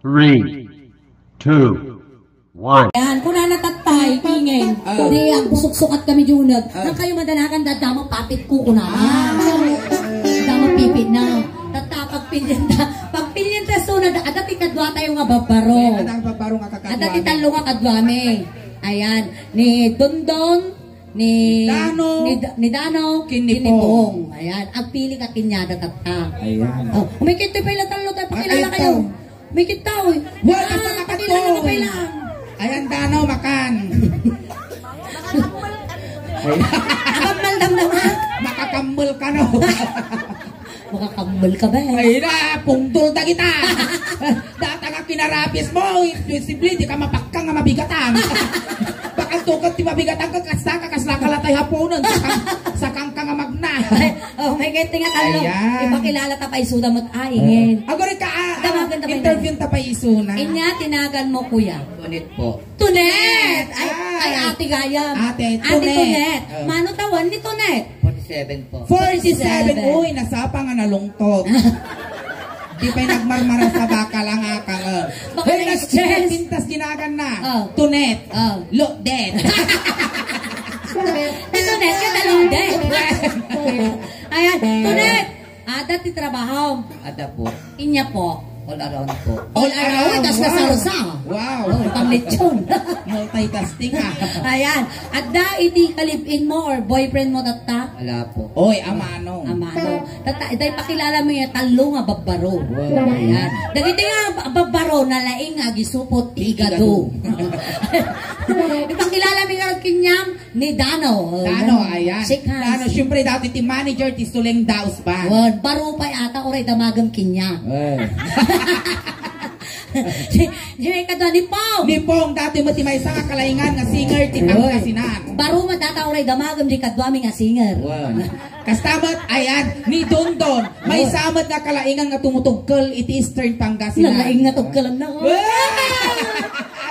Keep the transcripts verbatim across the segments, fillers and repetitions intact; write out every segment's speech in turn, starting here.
Three, two, one. Yan, kunana tattay, ingin. Ah. Di, agsuksok kami diay uneg. Ah. Nang kayo madanagan, dadamo papit ko, kunana. Ah. Dadamo pipit na. Tatta, pagpilyenta, pagpilyenta suna, da-, adda ti kadua tayo nga babbaro. Ay, adda ang babbaro nga kakadua. Adda ti tallo nga kaduami. Ayan, ni Dondon, ni Dano, ni Da-, ni Dano, ken ni Pong. Ayan, agpili ka kaniada tatta. Ayan. Oh, umikit ti pay la tallo tayo, pakilala kayo. Umikit tayo, eh. Well, ah, basta pakilala kayo lang. Ayan, Dano, makan. Ayan. Makakambal damdama. Makakambal ka, no? Makakambal ka ba, eh? Ay na, pungtol ta kita. Data nga kinarapis mo, imposible, di ka mapakka nga mabigatan. Baka tukat ti mabigatan ka, kasta ka, kasla ka latay haponen, sakang, sakang ka nga magna. Ay, oh, may ganti nga talo. Ayan. Ipakilala ta pa isuda met, ay, ingen. Agora ka, ah, ah, interview ta pa isuna. Inya, tinagan mo, kuya. Ngunit po. Tonet! Ay, ay, Ate gayam. Ate Tonet. Mano tawen ni Tonet? Forty-seven po. Forty-seven. Uy, nasapa nga nalungtot. Di pay nagmarmara sa bakal ang akang, eh. Baka na-stress. Pintas ginagan na. Oh. Tonet. Oh. Lodet. Ni Tonet, ka talong din. Ayan, Tonet! Adda ti trabaho. Adda po. Inya po. All around po. All around, tas wow. Nasarsa. Wow. Oh, panglechon. Multitasking, ah. Ayan. Adda iti kalibin mo or boyfriend mo tatta? Wala po. Oy, amano. Amano. Tatta, itay pakilala mo yung tallo nga babbaro. Wow. Ayan. Dagiti nga babbaro, nalaing nga agisupot ti igado. Ipakilala mi nga kinyam, Ni Dano. Dano, ayan. Shake hands. Dano, siyempre, dati ti manager ti Suleng Daos Band. Wen, baro pay ata, uray damagem kaniak. Wen. Di, di, kadua ni Pong. Ni Pong, dati met ti maysa nga kalaingan nga singer ti Pangasinan. Baro met ata, uray damagem di kaduami nga singer. Wen. Kasta met, ayan, ni Dondon. Maysa met nga kalaingan nga tumutugkel iti Eastern Pangasinan. Nalaing nga tugkelanna, oh. Wen!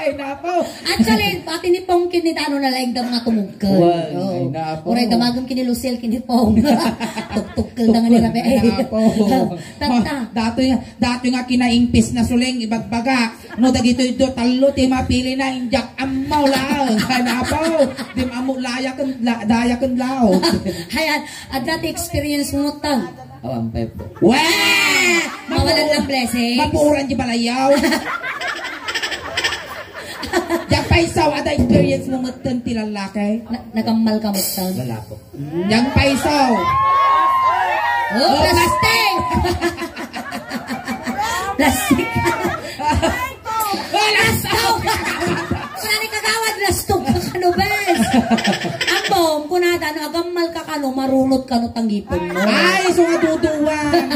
Ay, napo. Actually, pati ni Pong ken ni Dano nalaingda nga tumugkel. Wen, oo. Ay, napo. Uray damagem ken ni Lucille ken ni Pong. Tugtugkel da nga ni Rafael. Napo. Tatta. Ma-, datoy nga, datoy nga kinaingpis na Suleng, ibagbaga. No, dagitoy do, tallo, ti mapili na, indiak ammo laeng. Ay, napo. Dim ammo, layaken, la-, dayaken laot. Ayan, adda ti experience mo, Tang. Awan pay po. Weh! Mawalan ng blessings. Mapuran di balayaw. Diak paisaw, adda experience mo metten ti lallaki? Na-, nagammal ka metten? Wala po. Diak paisaw. Oh, oh, plastic! Plastic. Wala sa. Wala ni kagawad, lastog ka kano, bes. Ambong, kunada, no, agammal ka kano, marunot kano tangipen mo. Ay, so nga duduwan.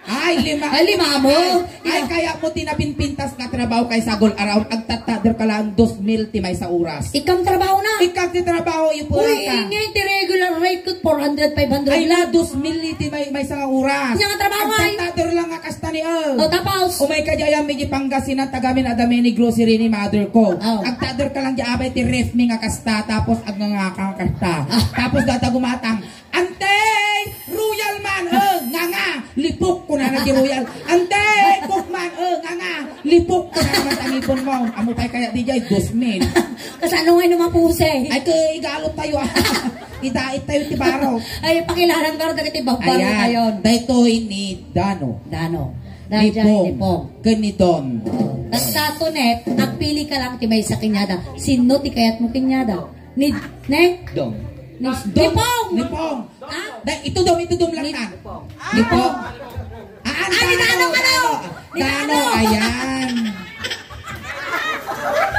Ay, lima. Ay, lima mo. Ay, ay, kaya mo tinapinpintas nga trabaho kay sagol around, agtattader ka lang dos mil ti maysa oras. Ikam trabaho na. Ikam ti trabaho, ipura ka. Uy, ingay, ti regular rate ko, four hundred, five hundred. Ay, na, dos mil ti may, maysa nga oras. Nya nga trabaho, ay. Agtattader lang nga kasta ni, oh. O, tapos? Umay ka diay, may di Pangasinan, tagamin adda mini grocery ni mother ko. Oh. Agtattader ka lang diay, abay, ti ref mi nga kasta, tapos agnganga ka nga kasta. Ah. Tapos data gumatang, "Ante, Royal man, eh, nganga, lipok," kunana ti Royal. "Ante, Coke man, eh, nganga, lipok," kunana man tangipen mo. Ammo pay kaya diay, dos mil. Kasano nga numapuse? Ay, kay igalot tayo, ah. Idait tayo ti baro. Ay, pakilalang karo dagiti babbaro. Ayan. Daytoy ni Dano. Dano. Ni Dano, Pong. Ni Pong. Ken ni Don. Basta, Tonet, agpili ka lang ti maysa kaniada. Sino ti kayat mo kaniada? Ni, ne? Dong. Ni, ni Pong. Ni Pong. Ha? Da, itudom, itudom lang ta. Ni Pong. Ah, ni Dano, Dano, Dano. Ni Dano, Dano. Ayan.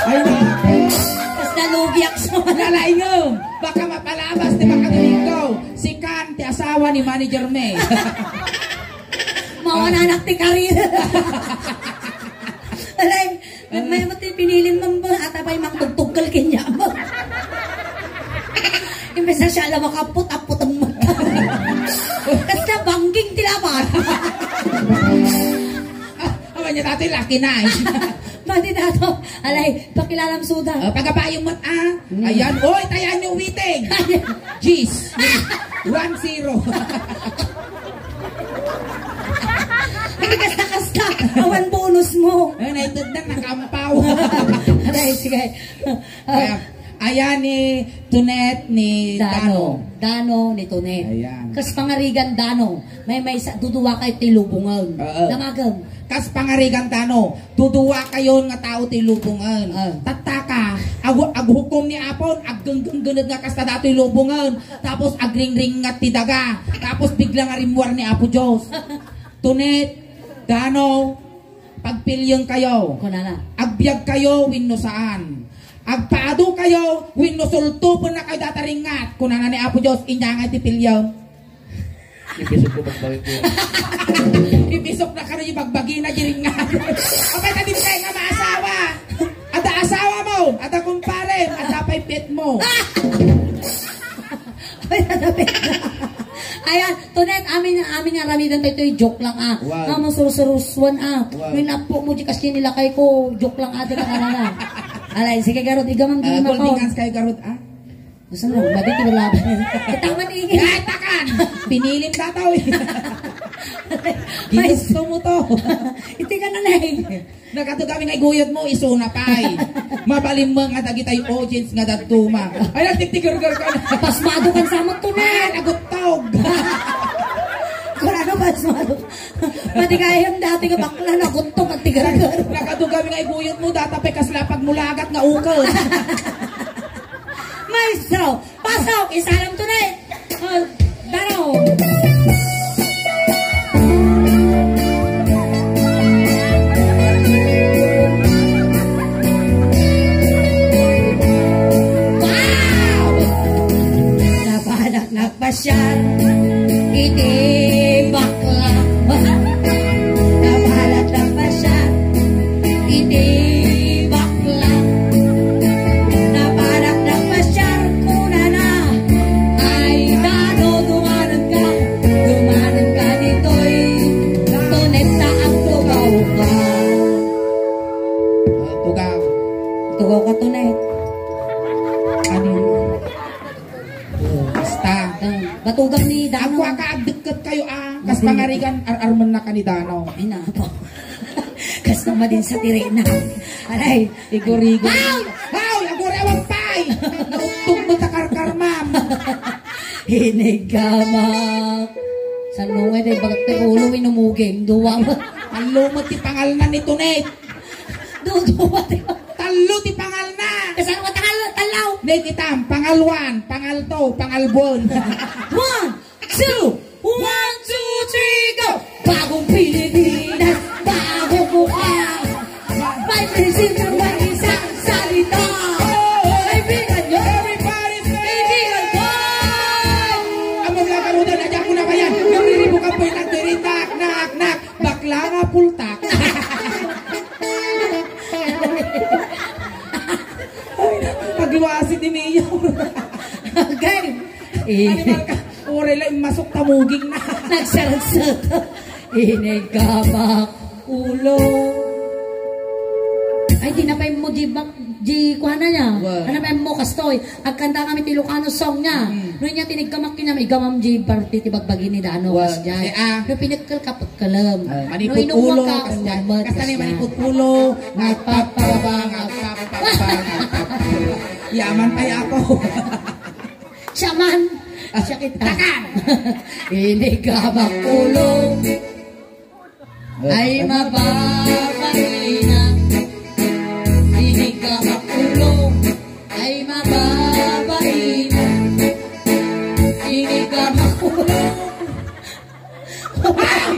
Ay, naku. Tapos nalugi ako sa mga. Nalaingem. Baka mapalabas ti makatulingaw. Si Kan, ti asawa ni Manager May. Mawan anak ti karir. Alay, may mo ti pinilin man ba? Ata pa'y mangtugtugkal kanya mo. Imbes na siya lang makapot, apot ang mata. Kasi siya bangging ti laban. Ah, awan niya dati, laki na eh. Pati na to. Alay, pakilalam suda. Ah, pagabayong mat, ah. Hmm. Ayan. Oy, tayan niyo waiting. Ayan. Jeez. One zero. Ay, kasta-kasta. Awan bonus mo. Ay, naitednak, nakampaw. Aray, sige. Ayan, ayan ni Tonet ni Dano. Dano. Dano ni Tonet. Ayan. Kas pangarigan Dano, may, may sa, duduwa kayo ti lubongan. Oo. Damagem. Kas pangarigan Dano, duduwa kayo nga tao ti lubongan. Ah. Tattaka, agu-, aghukom ni Apon, aggenggenggened nga kasta datoy lubongan. Tapos agringringat ti daga. Tapos bigla nga rimmuar ni Apo Dios. Tonet, Dano, pagpilienkayo. Kunana. Agbiagkayo wenno saan. Agpaado kayo wenno sultopenna kayo data ringngat. Kunana ni Apo Dios, inya ngay ti piliem. Ipisok ko bagbagi ko. Ipisok na kano yung bagbagi na di ringngat. Apay ka di tayo nga maasawa. Ada asawa mo, ada kumpare, ada pay pet mo. Ayan, Tonet, amin, amin nga aramiden tayo, ito'y joke lang, ah. Wow. Nga mo sursuruswan, ah. Wow. Yung napo mo, di kasi nilakay ko, joke lang, ah, di ka karara. Alay, sige, garot, igamang Ah, gima ko. Golden hands kayo, garot, ah. Gusto mo, mabit yung laban. Tama ni Ingrid. Yatakan! Pinilim na tao, eh. Gusto mo to. Iti ka na, Nay. Nakato kami nga iguyod mo, isuna pay. Mabalin mo nga dagitay audience nga daduma. Ay, nagtigtigargar ka na. Pasmado kan samot to na. Ay, naguttog. Kung ano pasmado. Pati kayam dati nga bakla, naguttog at tigargar. Nakato kami nga iguyod mo, data pay kasla pagmulagat nga ukel. Maestro, pasok, isalam to na eh. Oh, daraw. Wow! Napanak nagpasyal iti bakla. Napanak nagpasyal iti bakla. Naparak nagpasyar kunana, ay dano, dumanan ka, dumanan ka ditoy, Tonet, ta agtugaw ka. Ah, tugaw. Tugaw ka, Tonet. Ano? Oh, basta. Ah, batugan ni Dano. Ako ka agdikket kayo, ah. Kas pangarigan, ar-armen na ka ni Dano. Ay, napa. Kas naman din sa tirena. Aray, Igor-igor. Ay! Ay! Aguri awan pay! Nauttog mo ta karkar, ma'am. Hinigamak. Saan mo nga, day, bagat tayo ulo, inumuging. Duwa mo. Tallo mo ti pangalna ni Tonet. Duduwa, di ba? Tallo ti pangalna. Kasano ka tangal, talaw? Hindi kita, pangalwan, pangalto, pangalbon. One, two, one, two, three, go! Bagong Pilipinas, bagong mukha. May prinsipyo, may isang salita. Kaibigan nyo. Everybody say, kaibigan ko. Ang mga karudan, aja ko na ba yan? Nariribo ka po yung nagdiri, knock, knock, knock. Bakla nga pultak. Pagluwasi ni Mayor. Agay. Eh. Animal ka. Ore la, masok tamuging na. Nagsaragsat. Inigamak ulo. Ay, di na pa mo di bak-, di kuha na niya. Wa. Ano pa mo kastoy? Agkanta kami ti Ilocano song niya. Mm. No niya tiniggamak niya, igamam di party ti bagbagi ni Dano, wa. Kas jay. Eh, ah. No pinakkel ka, pekkelem. Ah, no manipot inuwa ulo, ka, kas jay. Umat, kas jay. Manipot ulo, nagpapaba, nagpapaba, nagpapaba. Yaman tayo ako. Siya man. Ah, siya kita. Takan! Inigamak ulo. Ay, mababaina. Inigamak ulo. Ay, mababaina. Inigamak ulo. Ay!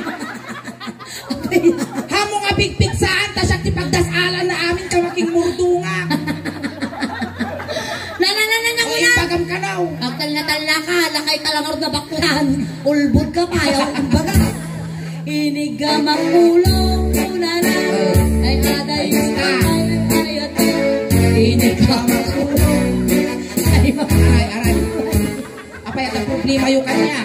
Hamo nga pigpigsaan, ta siak ti pagdas-alan na amin, kamaking murdunga. Na, na, na, na, na, Ay, na. Bagam ka na, oh. Agtal na talla ka, lakay ka lang arud na baklan. Ulbod ka pa, ayaw imbaga. Inigamak ulo, kunana. Ay, aday, ay, ay, ay, ay. Inigamak ulo. Ay, ma- Aray, aray. Apay, ata problema yu kanya?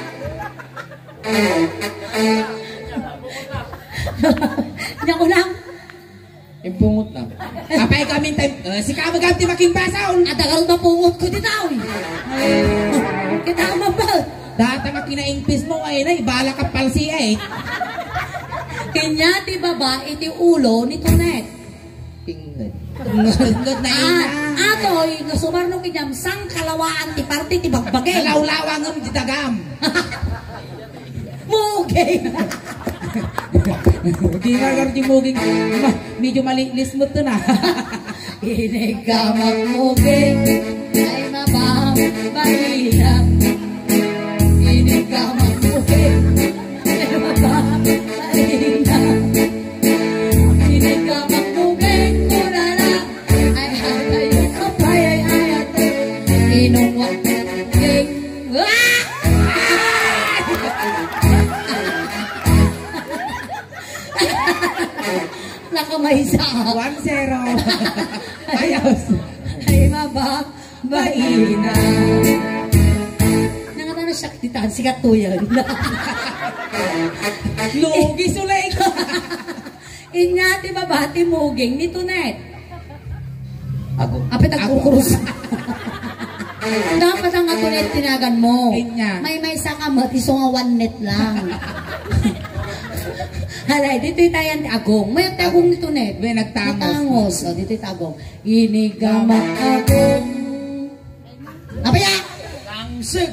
Nya ko lang. Impungot na. Apay kami time, eh, si Kama Gab ti makimbasol. Adagal mapungot ko di tao, eh. Kita mo ba? Data nga kinaingpis mo, ay na, ibala ka palsi, eh. Kanya ti baba iti ulo ni Tonet. Tinged. Tinged na ina. Ah, atoy, no sumarno kanyam, sangkalawaan ti parte ti bagbageng. Kalawlawa ngem ti dagam. Muging. Di nga, gar di muging. Ma-, medyo malilis mo to na. Inigamak muging ay mababainak. Inigamak muging ay mababainak. Inigamak muging, ulala. Ay, ay, ay, ay, ay, ay, ay. Inungwak muging. Ah! Nakamaysa. One zero. Ayos. Ay, mabak, baina. Nangatana siya, kita, sikat to yan. Lugi, Sulay. Inya ti baba ti muging ni Tonet. Ago. Apit agkukrus. Dapat ang Tonet tinagan mo. Inya. May may saka mo, iso nga one net lang. Halay, dito tayan ti agong. May ti agong ni Tonet. May nagtangos. Nagtangos. O, dito ti agong. Inigamak agong. Apaya! Langsig!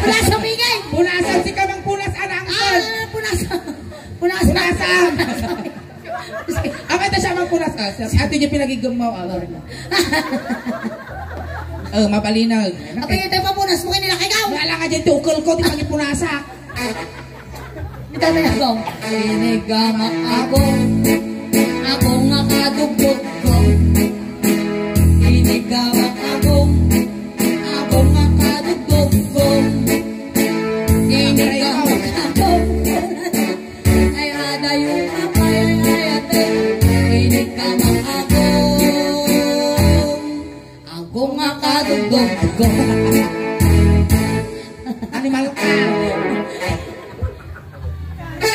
Punas sa pinggan! Punasan si kamang punas, anak. Ah, punas. Punas. Punasan! Ama, ito siya mang punas. Ah, si ate niya pinagigamaw. Ah, oh, mapalinag. Apaya, ito pa punas mo kanila, kay ikaw! Wala nga dyan, tukol ko, di pangipunasa. Ito na ako. Inigamak agong, agong nga kadugdugkong. Inigamak agong, agong nga kadugdugkong. Inigamak agong. Ay, adayo ka, ay, ay, ay, ate. Inigamak agong. Agong nga kadugdugkong. Animal ka.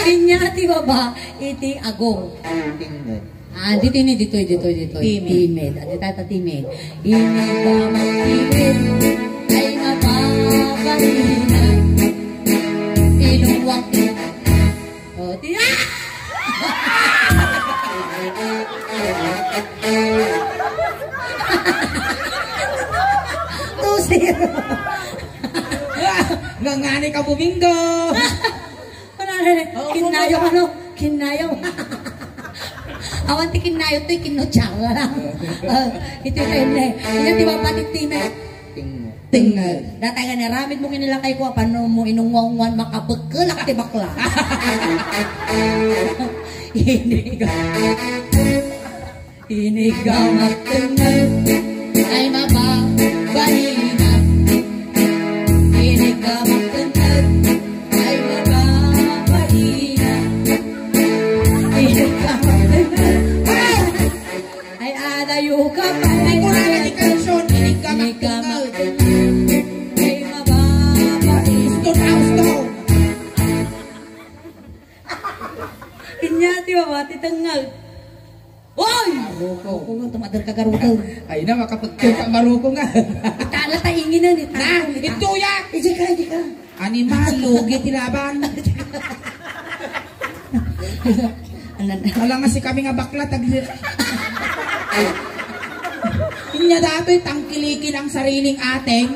Inya ti baba iti agong. Tinged. Ah, dito ni, dito, dito, dito. Timid. Timid. Adi tata timid. Inigamak timid. Ay, mapapahinat. Inuwak. Oh, ti-, ah! Two zero. Ngangani ka, Bubinggo. Ano, ano, ano? Oo, kinnayo, oo. Ano? Kinnayo. Awan ti kinnayo to, kinno charla lang. Ah, iti time na eh. Inya ti baba ti time. Tinged. Tinged. Datay nga naramid mo kinilakay ko, apano mo inungwangwan, makabekkelak ti bakla. Iniga. Inigamak tinged. Ay, mababaina. Inigamak tinged. Ay, mababaina. Inigamak tinged. Ay! Ay, adayo ka pa. Ay, kuna na di kansion, inigamak tinged. Ay, mababa. Stone house daw. Inya ti baba ti tengngeg. Oy! Baruko. Baruko nga, tumader ka garuto. Ay na, makapagkita baruko nga. Itala ta ingin na, ito ya! Ije ka, ije ka. Animal, lugi ti laban. Anan. Wala nga si kami nga bakla, tagli-, inya datoy, tangkilikin ang sariling ateng.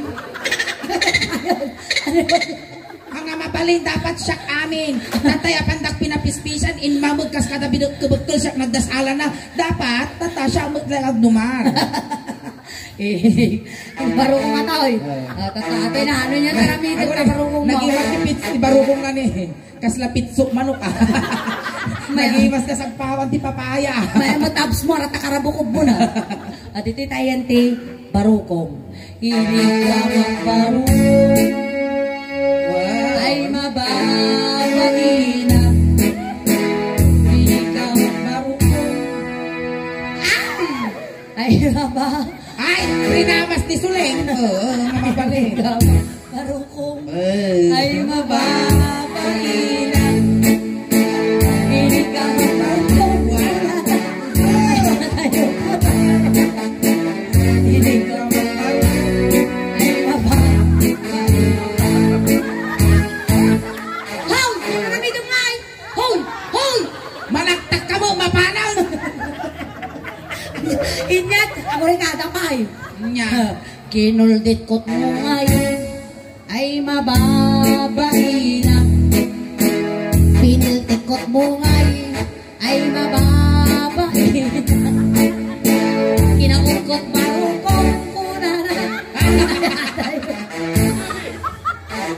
Ang nga mabalin, dapat siak amin. Tatay, apandak pinapispisan, inmameg kas kada bidek-, kebekkel siak nagdasalan na. Dapat, tata, siak met lang agdumar. Eh, barukong nga taoy. Ay. Ah, tata, ate na, ano niya, karamihan ka barukong mo. Naging makipit si barukong nga ni. Kasla pitsok manok, ah. May nagimas ka sagpawan ti papaya. May matabs mo, rata karabukog mo na. At iti tayan ti barukong. Inigamak barukong. Wow. Ay, mababaina. Inigamak barukong. Ay! Ay, baba. Ay, rinamas ni Suleng. Oo, nga mabalik. Barukong. Eh. Ay, mababaina. Inigamak barukong. Inigamak barukong. Ay, mababaina. Haw! Ano na may duma? Kinuldit kotmo ngay, ay mababaina. Piniltik kotmo ngay, ay mababaina. Kinaungkot barukong kunana.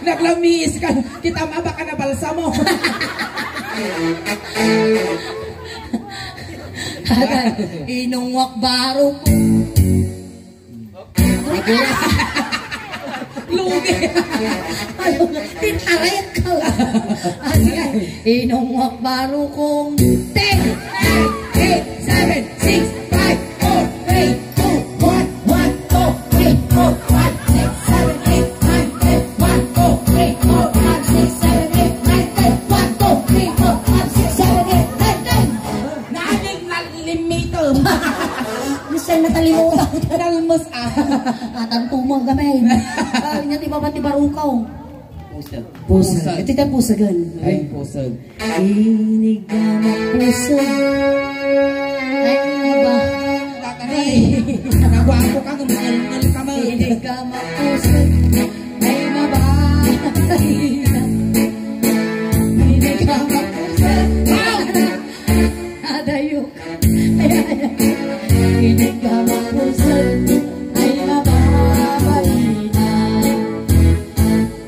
Naglamiis ka. Kita mabaka na balsamo. Inungwak barukong. Lugi. Titaray ka. Inungwak barukong. Ten, nine, eight, seven, six, five, four, three, two, one, one, two, three, four, five, six, seven, eight, nine, ten, one, two, three, four, five, six, seven, eight, nine, ten, one, two, three, four, five, six, seven, eight, nine, ten. Naling nalimitom. Gusto na talimutan. Nalmos, ah. Atang tumang kami. Ah, inya ti baba ti barukaw. Pusag. Pusag. Pusag. Ito yung pusagan. Ay, pusag. Inigama pusag. Ay, ano ba? Tatay, nagwapo ka, gumangal-ngal ka mo. Inigama pusag. Ay, mabait. Inigama pusag. Wow! Adayo. Ay, ay, ay. Inigama pusag. Ay, mabait.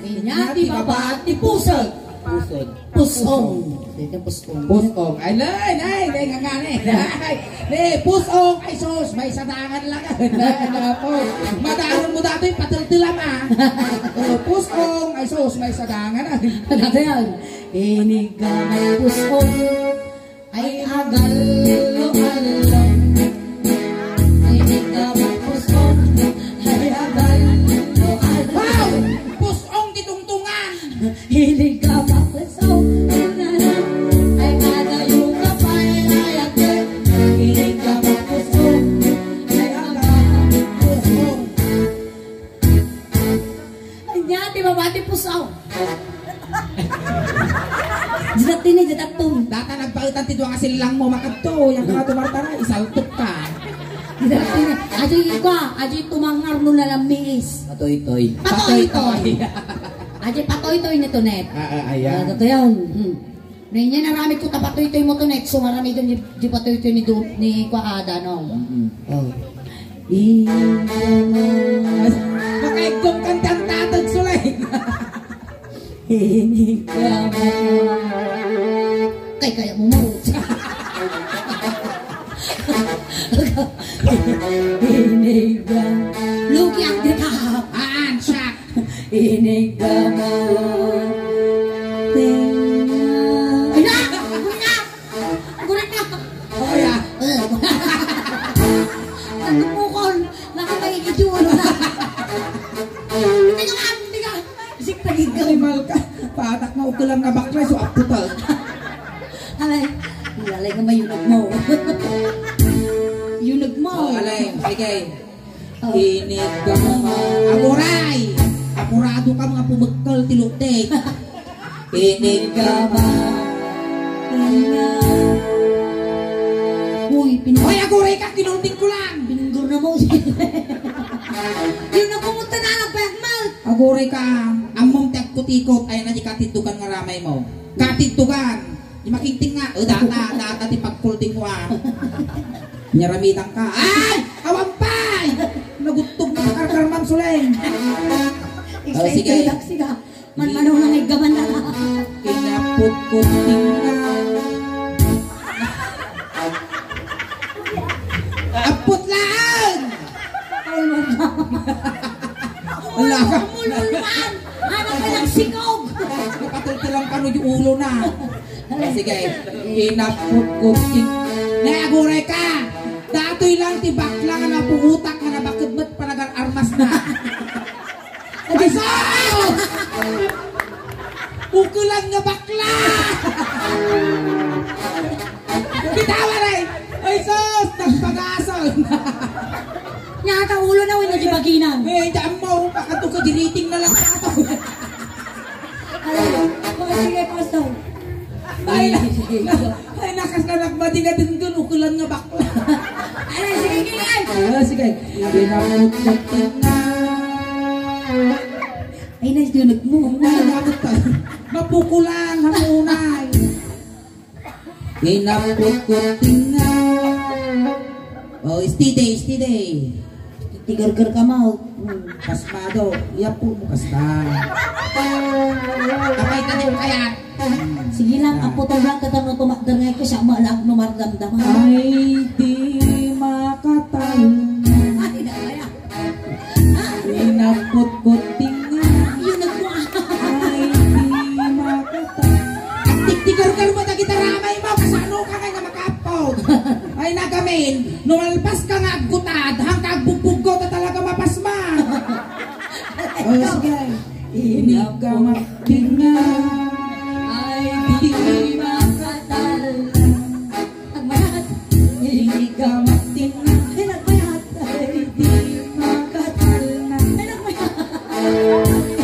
Inya ti baba ti pusag. Pusag. Pusong. Dito pusong. Pusong. Ay, nay, nay, nay, nga nga, nay. Nay, pusong. Ay, sus, may sadangan lang. Nay, nga po. Madaron mo dati, patiltilam, ah. Oh, pusong. Ay, sus, may sadangan, ah. Ano yan? Inigama pusong. Ay, agallo-allo. Ay, di ka mapusong. Ay, agallo-allo. Wow! Pusong ti tungtungan. Hilig ka mapusong. Ay, adayo ka pa, ay, ayate. Hilig ka mapusong. Ay, agallo-allo. Pusong. Anya, di ba, ti pusong? Didat din eh, didat to. Data nagpaetan ti dua nga sillang mo, makadto, yan ka nga tumartara, isaltok ka. Didat din eh. Aji ka, aji tumangar no nalamiis. Patoytoy. Patoytoy. Patoytoy. Aji patoytoy ni Tonet. Ah, ah, ayan. Ah, totoo yun. Hmm. Nainya naramid ko ta patoytoy mo to, next, so maramid yung di, di patoytoy ni, du-, ni Kuada, no? Mm-mm. Oh. Inigama. Makaigkom kan ti antatag, Sulay. Inigama. Kay kaya mo mo. Inigama. Lugi ang dita. Aan, siya. Inigama. Ay na! Aguray na! Aguray na! Ay, ah. Eh. Nagpukol! Nakapahigit yung ulo na! Teka nga! Teka! Isip pagigil! Animal ka! Patak na utulang na bakla, so aputal. Alay! Alay nga may yunag mo! Yunag mo! Oh, alay! Sige! Inigama. Aguray! Apurado ka, mga pumagkal ti luktek. Inigama. Uy, pin- Hoy, aguray ka, kinulting ko lang. Pinundur na mo. Yun na pumunta na, nagpayagmal. Aguray ka, ammom ti agkutikot, ay na di katitukan nga ramay mo. Katitukan. Di makigting nga. O, data, data ti pagkulding ko, ah. Nyaramitan ka. Ay! Awan pay! Naguttog na karkarmam, Suleng. Oh, sige. Excited ako, sige. Manmanaw lang ay gaman na. Inapot ko tingnan. Apot lang! Ay, mama. Wala ka. Umululman! Anak ka ng sikog! Napatultulan ka no yung ulo na. Sige, inapot ko ti-, ne, aguray ka! Datoy lang ti bakla nga napuutak nga nabaked met panagar-armas na. Ay, sus! Ukelan nga bakla! Bitawan ay! Ay, sus! Nagpagasan! Nya, ata ulo na, wala di baginan. Eh, daan mo, baka to ka, diriting na lang ato. Ay, oh, sige, Pastor. Ay, ay, nakas na nagmati nga dun dun, ukulan nga bakla. Ay, sige, sige. Ah, sige. Pinapot ko tingnan. Ay, nagdunag mo. Ay, nagdunag tayo. Mapukulan, hamunay. Inappot ko tinga. Oh, steady, steady. Tigargar ka mo. Hmm, pasmado. Iyapo mo kasta. Apay ka din kaya. Sige lang, ang putol lang, katano tumakder nga ko siya, malag no mardamdam. Ay, di makatal. Ay, na kaya. Inappot ko tinga. Yun na po. Ay, di makata. Agtiktigargar mo, dagiti ramay mo. Kasano ka nga nga makappot? Ay, nagamin. Numalpas ka nga aggutad. Hangka agbugbuggo ta talaga mapasma. Oh, sige. Ini ka magtinga. Ay, di makatal. Agmayat. Hindi ka magtinga. Ay, nagmayat. Ay, di makatalna. Ay, nagmayat.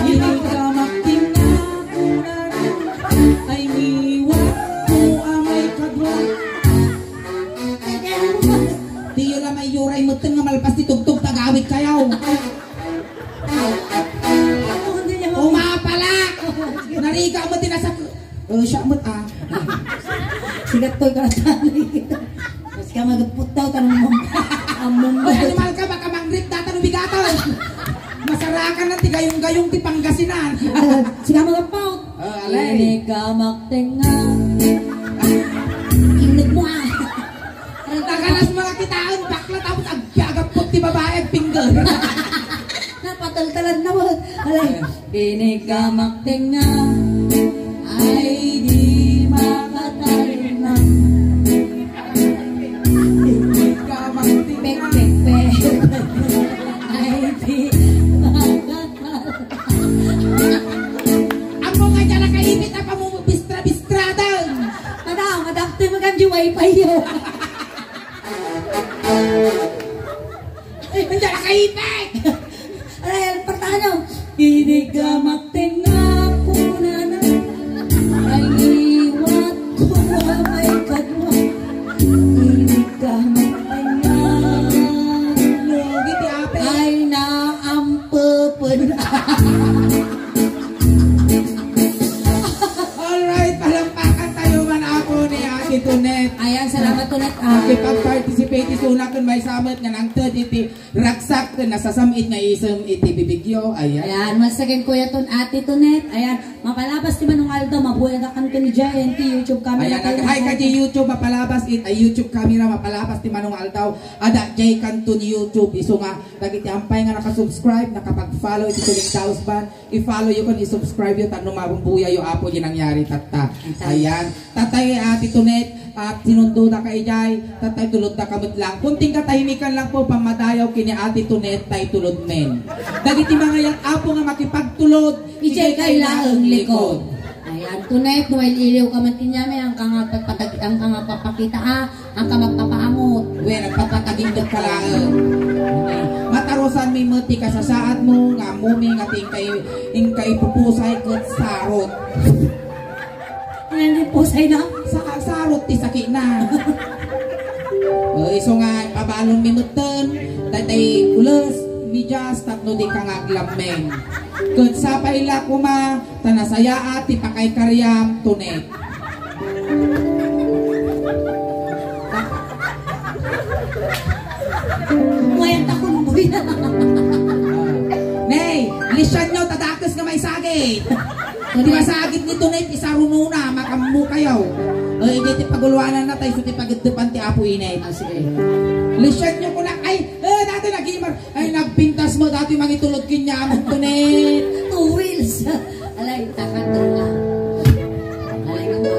Hindi ka magtinga. Kunana. Ay, ngiwat ko amay kadwa. Ay, kaya mo. Tiyo na may yuray mo nga malpas ti tugtog tagawid kayo. Umapala! Nariga mo tinasak. Oh, siya mo, ah. Sigat to, kalatali. Mas ka magputaw, tanong mo. Among Ay, animal ka, baka mangrip, datan ubigaton. Masarakan na ti gayong-gayong ti Pangasinan. Siga magpaw. Oh, alay. Ini ka magtenga. Inag mo, ah. Nakalas mga kitaon, bakla, tapos ag-, agapot ti babae, ag finger. Napataltalan na mo. Alay. Ini ka magtenga. Ay, di makatalna. Ini ka magtenga. Pek, pek, pek. Ay, di makatalna. Amo nga dyan nakaipit, apa mo bistra-bistratan? Ano, madakti mo kang wifi yo. Ay, nandiyan ka, ipek! Ay, ang partano. Ini ka magtenga, kunana. Ay, liwat ko, amay kadwa. Ini ka magtenga. Lugi ti apek. Ay, naampepen. Alright, palampakan tayo man ako ni Ate Tonet. Ayan, salamat, Tonet, ah. Nakipag-participate isuna ken maysa met nga nangted iti ragsak ken nasasam-it nga isem iti bibigyo. Ayan. Ayan, once again, Kuya Ton, Ate Tonet. Ayan, mapalabas ti manung aldaw, mabuhay ka kan ken J N T YouTube camera. Ayan, tayo, hi ka di YouTube, mapalabas it, ay YouTube camera, mapalabas ti manung aldaw. Ada J Canton YouTube, isu nga, dagiti ampay nga nakasubscribe, nakapag-follow iti Tuling Daos Band. I-follow yo ken i-subscribe yo tapno mabumbuya yo, Apo, di nangyari tatta. Ayan. Tatay, ah, Tito Net, at sinundo na ka ijay, tatay tulod na ka met lang. Kunting katahimikan lang po, pamadayaw kini Ate Tonet, tay tulod men. Dagiti mangayat, Apo, nga makipagtulod, ijay kay laeng likod. Ayan, Tonet, no, iliw ka man tinyami, ang ka nga papatag-, ang ka nga papakita, ah. Ang ka magpapaamot. Wen, nagpapatagindek ka laeng. Matarusanmi met ti kasasaadmo, nga ammomi nga ti inkay, inkay pupusay ket sarot. Ano yung pusay na? Sa-, sarot ti sakina. O, isu nga, pabalonmi metten, daytay ules, medyas, tapno di ka nga aglammeng. Ket sapay la koma, ta nasayaat ti pakaikariam, Tonet. Mayat ako, Boy. Nay, lisan nyo, tadakes nga maisagit. Di masagit ni Tonet, isarunona, makammo kayo. O, iti ti paguluanan na tayo, so ti pageddepan ti Apo Inay. Ah, sige. Lisan nyo ko na, ay, eh, dati nag-imar. Ay, nagpintas mo dati mangitulod kanya, Amon Tonet. Two wheels. Alay, takador nga. Alay, nga ba?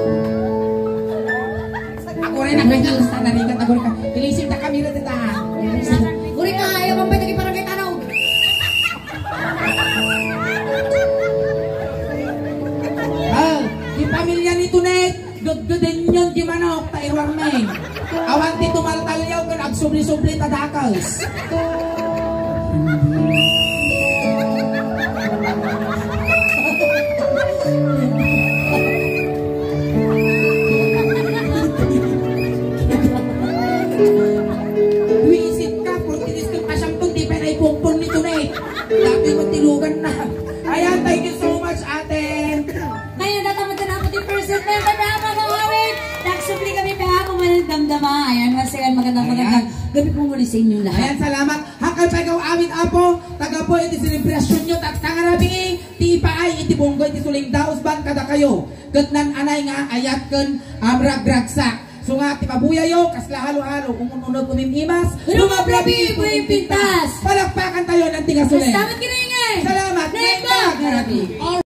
Ako rin ang kanya, basta narigat, ako rin ka. Ilisip na kami na tita. Uri ka, ayaw mong pwede barangay tanong. Ah, di pamilya ni Tonet. Gaggadenyon ti manok, ta iruarmi. Awan ti tumaltalyaw ken agsubli-subli ta dakes. Wisit ka, puro tinis ken pasampung, di pa na ipungpung ni Tonet. Dati mo tilugan na. Ayan, tay Ma, ayan, once again, magandang, magandang gabi po muli sa inyong lahat. Ayan, salamat. Hakkal pay ikaw, awit, Apo, tagapul iti selebrasyonyo, tatta nga rabii, ti ipaay iti bunggo iti suling dausban kadakayo, ket naan-anay nga ayat ken, um, ragragsak. So nga, ti mabuyayo, kasla halo-halo, umun-uneg, umim-imas, rumabrabii, buin pintas. Palakpakan tayo ng tigas ulit. Salamat, Ginoong Inggay. Salamat, Naimbag, Naimbag, Narabi. Narabi.